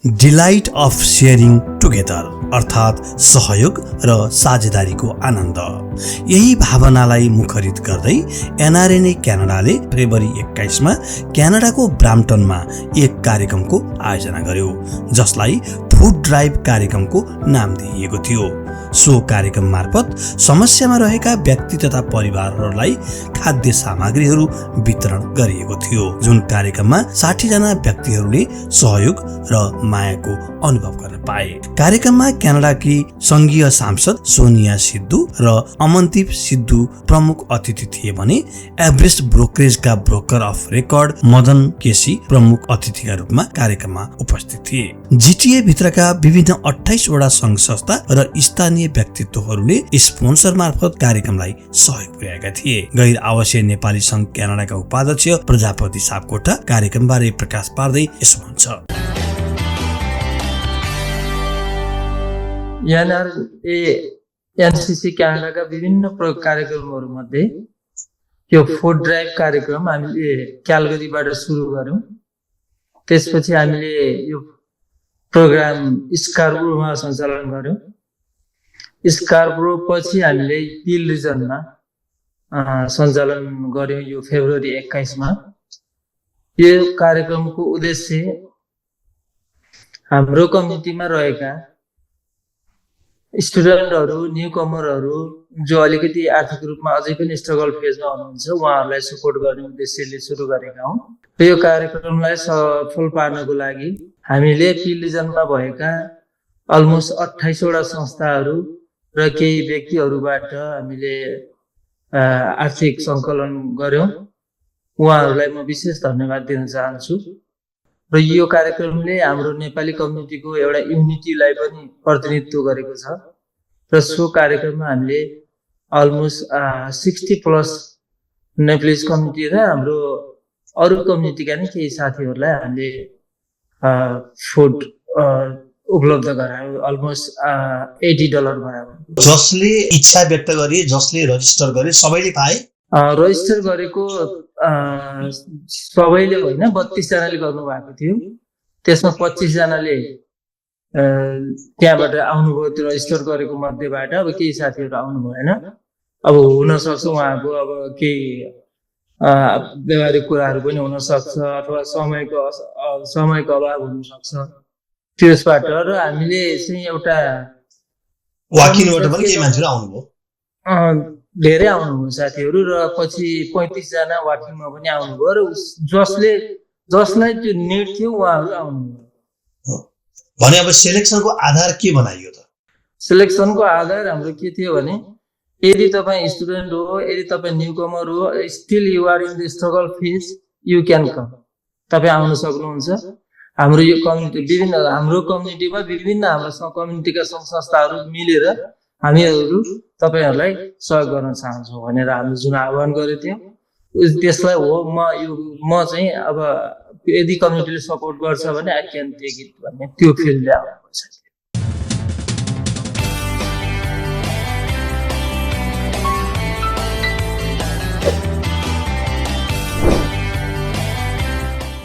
Delight of sharing together अर्थात् सहयोग र साझेदारीको आनन्द। यही भावनालाई मुखरित गर्दै एनआरएनए क्यानाडाले फेब्रुअरी 21 मा क्यानाडाको ब्राम्पटनमा एक कार्यक्रमको आयोजना गर्यो, जसलाई फुड ड्राइभ कार्यक्रमको नाम दिइएको थियो। सो कार्यक्रम मार्फत समस्यामा रहेका व्यक्ति तथा परिवारहरूलाई खाद्य सामग्रीहरू वितरण गरिएको थियो, जुन कार्यक्रममा 60 जना व्यक्तिहरूले सहयोग र मायाको अनुभव गर्न पाए। कार्यक्रममा क्यानाडाकी संघीय सांसद सोनिया सिद्धू र अमनदीप सिद्धू प्रमुख अतिथि थिए भने एभरेस्ट ब्रोकरेजका broker of record Madan KC प्रमुख अतिथिका रूपमा कार्यक्रममा उपस्थित थिए। जीटीए भित्रका विभिन्न 28 वटा संघ संस्था र स्थानीय व्यक्तित्वहरूले स्पोन्सर मार्फत कार्यक्रमलाई सहयोग पुर्याएका थिए। गैर आवासीय नेपाली संघ क्यानाडाका उपाध्यक्ष प्रजापति सापकोटा कार्यक्रमबारे प्रकाश पार्दै यसो भन्छ। एनसीसी क्यानाडाका विभिन्न कार्यक्रमहरू मध्ये यो फुड ड्राइभ कार्यक्रम हामीले क्यालगरीबाट सुरु गर्यौं। त्यसपछि हामीले यो प्रोग्राम स्कार्बोरोमा सञ्चालन गर्यौं। स्कार्बोरो पछि हामीले पिल रिजनमा सञ्चालन गर्यौं यो फेब्रुअरी 21 मा। यो कार्यक्रमको उद्देश्य हाम्रो कम्युनिटीमा रहेका स्टुडेन्टहरू, न्यूकमरहरू जो अलिकति आर्थिक रूपमा अझै पनि स्ट्रगल फेजमा हुनुहुन्छ, उहाँहरूलाई सपोर्ट गर्ने उद्देश्यले सुरु गरेका हौं। यो कार्यक्रमलाई सफल पार्नको लागि हामीले पिल रिजनमा भएका अलमोस्ट 28 वटा संस्थाहरू र केही व्यक्तिहरूबाट हामीले आर्थिक सङ्कलन गर्यौं। उहाँहरूलाई म विशेष धन्यवाद दिन चाहन्छु। र यो कार्यक्रमले हाम्रो नेपाली कम्युनिटीको एउटा युनिटीलाई पनि प्रतिनिधित्व गरेको छ। र सो कार्यक्रममा हामीले अलमोस्ट 60+ नेपालीज कम्युनिटी र हाम्रो अरू कम्युनिटीका नै केही साथीहरूलाई हामीले फुड उपलब्ध गरायो, अलमोस्ट $80 बराबर। जसले इच्छा व्यक्त गरे, जसले रजिस्टर गरे सबैले पाए। रजिस्टर गरेको सबैले होइन, 32 जनाले गर्नु भएको थियो। त्यसमा 25 जनाले त्यहाँबाट आउनुभयो, त्यो रजिस्टर गरेको मध्येबाट। अब केही साथीहरू आउनु भएन। अब हुन सक्छ उहाँको अब केही व्यवहारिक कुराहरू पनि हुन सक्छ, अथवा समयको अभाव हुन सक्छ त्यसबाट। र हामीले चाहिँ एउटा वाकिङबाट पनि केही मान्छेहरू आउनुभयो, धेरै आउनुभयो साथीहरू। र पछि 35 जना वाकिङमा पनि आउनुभयो। र जसलाई त्यो निड थियो उहाँहरू आउनुभयो। भने अब सेलेक्सनको आधार के बनाइयो त? सेलेक्सनको आधार हाम्रो के थियो भने, यदि तपाईँ स्टुडेन्ट हो, यदि तपाईँ न्यूकमर हो, still you are in the struggle phase, you can come, तपाईँ आउन सक्नुहुन्छ। हाम्रो यो कम्युनिटी हाम्रो कम्युनिटीमा विभिन्न हाम्रो कम्युनिटीका सङ्घ संस्थाहरू मिलेर हामीहरू तपाईहरूलाई सहयोग गर्न चाहन्छौँ भनेर हामीले जुन आह्वान गरेको थियौँ, त्यसलाई हो म चाहिँ अब यदि कम्युनिटीले सपोर्ट गर्छ भने आई क्यान टेक इट भन्ने त्यो फिल्डले आउनुभएको छ।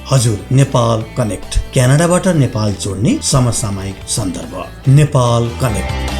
हजुर, नेपाल कनेक्ट, क्यानाडाबाट नेपाल जोड्ने समसामयिक सन्दर्भ। नेपाल कनेक्ट।